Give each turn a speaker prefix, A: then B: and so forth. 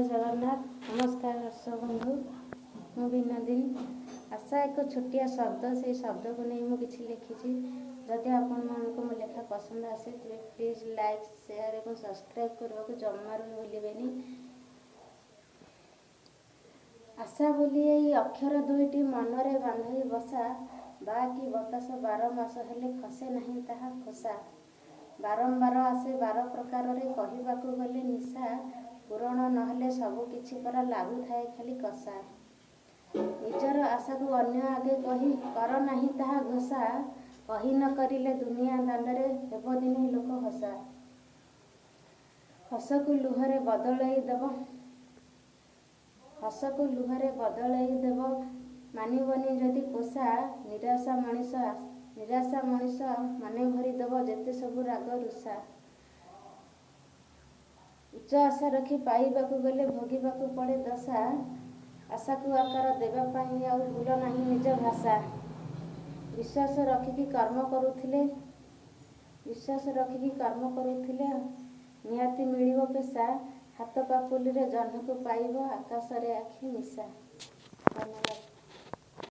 A: ଜଗନ୍ନାଥ। ନମସ୍କାର ଦର୍ଶକ ବନ୍ଧୁ, ମୁଁ ବିନୋଦିନୀ। ଆଶା ଏକ ଛୋଟିଆ ଶବ୍ଦ, ସେଇ ଶବ୍ଦକୁ ନେଇ ମୁଁ କିଛି ଲେଖିଛି। ଯଦି ଆପଣମାନଙ୍କୁ ମୋ ଲେଖା ପସନ୍ଦ ଆସେ, ତେବେ ପ୍ଲିଜ୍ ଲାଇକ୍, ସେୟାର ଏବଂ ସବସ୍କ୍ରାଇବ୍ କରିବାକୁ ଜମାରୁ ବି ଭୁଲିବେନି। ଆଶା ବୋଲି ଏଇ ଅକ୍ଷର ଦୁଇଟି ମନରେ ବାନ୍ଧି ବସା, ବା କି ବତାସ 12 ମାସ ହେଲେ ଖସେ ନାହିଁ ତାହା ଖୋସା। ବାରମ୍ବାର ଆସେ ବାର ପ୍ରକାରରେ, କହିବାକୁ ଗଲେ ନିଶା। ପୂରଣ ନହେଲେ ସବୁ କିଛି ପରା ଲାଗୁଥାଏ ଖାଲି କଷା। ନିଜର ଆଶାକୁ ଅନ୍ୟ ଆଗେ କହି କର ନାହିଁ ତାହା ଘୋଷା। କହି ନ କରିଲେ ଦୁନିଆ ଦାଣ୍ଡରେ ହେବ ଦିନେ ଲୋକ ହସା। ହସକୁ ଲୁହରେ ବଦଳେଇ ଦେବ, ହସକୁ ଲୁହରେ ବଦଳେଇ ଦେବ, ମାନିବନି ଯଦି ପୋଷା। ନିରାଶା ମଣିଷ ମନେ ଭରିଦେବ ଯେତେ ସବୁ ରାଗ ରୁଷା। ଉଚ୍ଚ ଆଶା ରଖି ପାଇବାକୁ ଗଲେ ଭୋଗିବାକୁ ପଡ଼େ ଦଶା। ଆଶାକୁ ଆକାର ଦେବା ପାଇଁ ଆଉ ଭୁଲ ନାହିଁ ନିଜ ଭାଷା। ବିଶ୍ୱାସ ରଖିକି କର୍ମ କରୁଥିଲେ ନିହାତି ମିଳିବ ପେସା। ହାତ ପାପୁଲିରେ ଜହ୍ନକୁ ପାଇବ, ଆକାଶରେ ଆଖି ମିଶା। ଧନ୍ୟବାଦ।